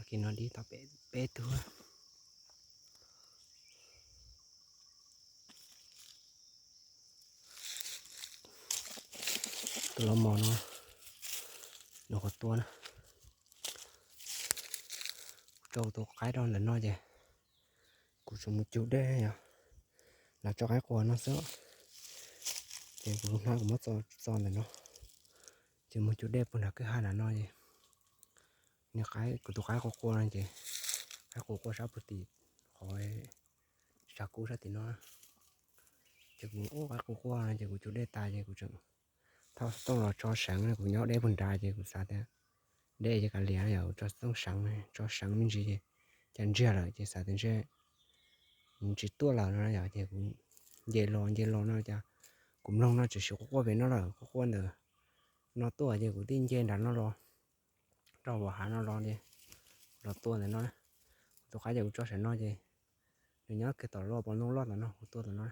ກິນເນາະ ດີຕໍ່ເປະ ເປະຕົວ ຕົວລະໝໍເນາະ ເນາະ ກວ່າຕົວນະ ໂຈກຕົວໄກດອນລະເນາະເຈ ກູຈະມາຈູແດ້ຍາ ລາວຈອກໄກກວ່າເນາະເຊ ເຈ ກູໜ້າກູມາຈອດ ຈອດລະເນາະ ຈະມາຈູແດ້ພຸ້ນນະ ຄືຫັ້ນນະເນາະເຈ ນີ້ໄກ ກູຕົວໄກກວ່າໆນະເຈ ໄກກວ່າໆຊາວພຸດຕິ ຂໍໃຫ້ ຊາກູຊາຕິເນາະ ຈະກູ ໂອ້ ໄກກວ່າໆນະ ຈະກູຈູແດ້ຕາຍ ຈະກູຈະ ຖ້າຕ້ອງລໍຈອດສັງນະ ກູຍອກແດ້ພຸ້ນຕາຍ ຈະກູສາແຕ່ ແດ້ຈະກະເລຍ ຢາກຈອດຕ້ອງສັງນະ ຈອດສັງມັນຊິ ຈະເຈື່ອລະ ຈະສາແຕ່ເຈື່ອ ມັນຊິຕົວລາວນະ ຢາກ ຈະກູ ເຢລໍ ເຢລໍເນາະ ຈະ ກຸມລົງເນາະ ຈະຊິກວດເວນເນາະ ລະກວດເດີ ນອກຕົວ ຈະກູຕິເຈນດັນເນາະ ລໍ ເຈົ້າບໍ່ຫາເນາະ ລໍເດ ລໍຕົວເນາະ ຕົວຄາຍ ຈະກູຈອດສັງເນາະ ເຈ ເດີຍອດຄືຕໍ່ລໍ ບໍ່ລົງລອດລະເນາະ ຕົວເນາະ